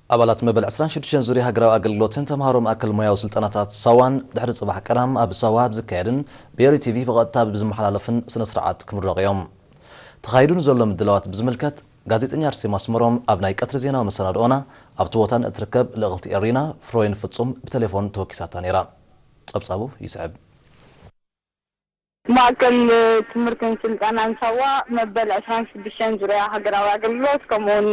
ኣባላት መበል ዕስራን ሽዱሽተን ዙርያ ሃገራዊ ኣገልግሎትን ተምሃሮ ማእከል ሞያዊ ስልጠናታት ሳዋን ድሕሪ ጽባሕ ቀዳም ኣብ ሳዋ ኣብ ዝካየድን ብኤሪ ቲቪ ብቐጥታ ብዝመሓላለፍን ስነ ስርዓት ክምረቑ እዮም። ተኻይዱ ንዘሎ ምድላዋት ብዝምልከት ጋዜጠኛ ኣርሴማ ኣስመሮም ኣብ ናይ ቀትሪ ዜናዊ መሰናድኦና ኣብቲ ቦታ ንእትርከብ ልእኽልቲ ኤሪና ፍሮይን ፍጹም ብቴሌፎን ተወኪሳታ ነይራ። ጸብጻቡ ይስዕብ። ማእከል ትምህርትን ስልጠናን ሳዋ መበል ዕስራን ሽዱሽተን ዙርያ ሃገራዊ ኣገልግሎት ከምኡውን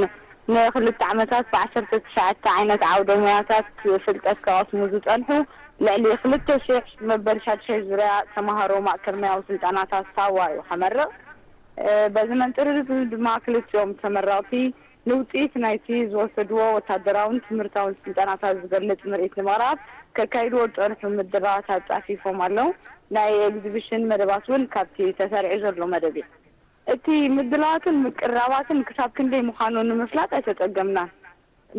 ንክልተ ዓመታት ብዓሰርተ ትሽዓተ ዓይነት ዓውደ ሞያታት ፍልጠት ከቐስሙ ዝጸንሑ ልዕሊ ክልተ ሽሕ መበል ሻድሻይ ዙርያ ተምሃሮ ማእከል ሞያዊ ስልጠናታት ሳዋ እዩ ከመርቕ። በዚ መንጽር እዚ ድማ ክልቲኦም ተመረቕቲ ንውጽኢት ናይቲ ዝወሰድዎ ወታደራውን ትምህርታውን ስልጠናታት ዝገልጽ ምርኢት ንምቕራብ ከካይድዎ ዝጸንሑ ምድላዋት ኣጻፊፎም ኣለዉ። ናይ ኤግዚቢሽን መደባት እውን ካብቲ ተሰሪዑ ዘሎ መደብ እዩ። እቲ ምድላዋትን ምቅርራባትን ክሳብ ክንደይ ምዃኑ ንምፍላጥ ኣይተጸገምናን።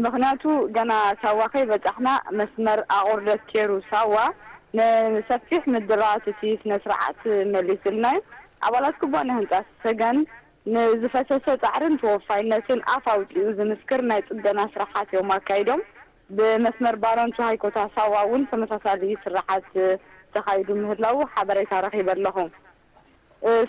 ምኽንያቱ ገና ሳዋ ከይበጻሕና መስመር ኣቑርደት ኬሩ ሳዋ ንሰፊሕ ምድላዋት እቲ ስነ ስርዓት መሊስልና እዩ። ኣባላት ኩባንያ ህንጻ ሰገን ንዝፈሰሰ ጻዕርን ተወፋይነትን ኣፍ ኣውጺኡ ዝምስክር ናይ ጽገና ስራሓት እዮም ኣካይዶም። ብመስመር ባረንቱ ሃይኮታ ሳዋ እውን ተመሳሳሊ ስራሓት ተኻይዱ ምህላዉ ሓበሬታ ረኺበ ኣለኹ።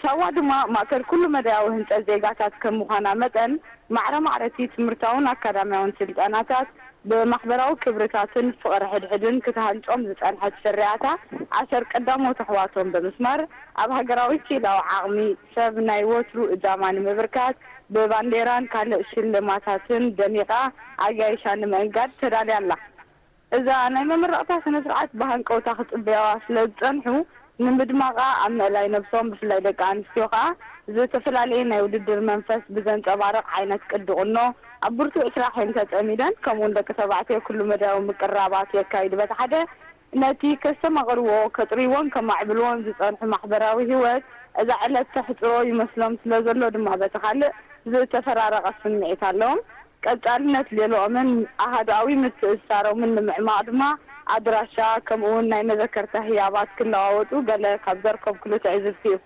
ሳዋ ድማ ማእከል ኩሉ መዳያዊ ህንጸት ዜጋታት ከም ምዃና መጠን ማዕረ ማዕረ እቲ ትምህርታውን ኣካዳሚያውን ስልጠናታት ብማሕበራዊ ክብርታትን ፍቕሪ ሕድሕድን ክትሃንጾም ዝጸንሐት ፍርያታ ኣሰር ቀዳሞት ኣሕዋቶም ብምስማር ኣብ ሃገራዊ ክኢላዊ ዓቕሚ ሰብ ናይ ወትሩ እጃማ ንምብርካት ብባንዴራን ካልእ ሽልማታትን ደሚቓ ኣጋይሻ ንምእንጋድ ተዳልያ ኣላ። እዛ ናይ መመረቕታ ስነ ስርዓት ብሃንቀውታ ክጽበያዋ ስለ ዝጸንሑ ንምድማቓ ኣብ ምእላይ ነብሶም ብፍላይ ደቂ ኣንስትዮ ከኣ ዝተፈላለየ ናይ ውድድር መንፈስ ብዘንጸባርቕ ዓይነት ቅዲ ቁኖ ኣብ ብርቱዕ ስራሕ እየን ተጸሚደን። ከምኡውን ደቂ ተባዕትዮ ኩሉ መዳያዊ ምቅርራባት የካይዱ። በቲ ሓደ ነቲ ከስተማቕርዎ ከጥርይዎን ከማዕብልዎን ዝጸንሑ ማሕበራዊ ህይወት እዛ ዕለት ተሕጽሮ ይመስሎም ስለ ዘሎ ድማ በቲ ካልእ ዝተፈራረቐ ስምዒት ኣለዎም። ቀጻልነት ሌሎኦምን ኣሃዱኣዊ ምትእስሳሮምን ንምዕማቕ ድማ ኣድራሻ ከምኡውን ናይ መዘከርታ ህያባት ክለዋወጡ ገለ ካብ ዘርከብክሉ ትዕዝብቲ እዩ።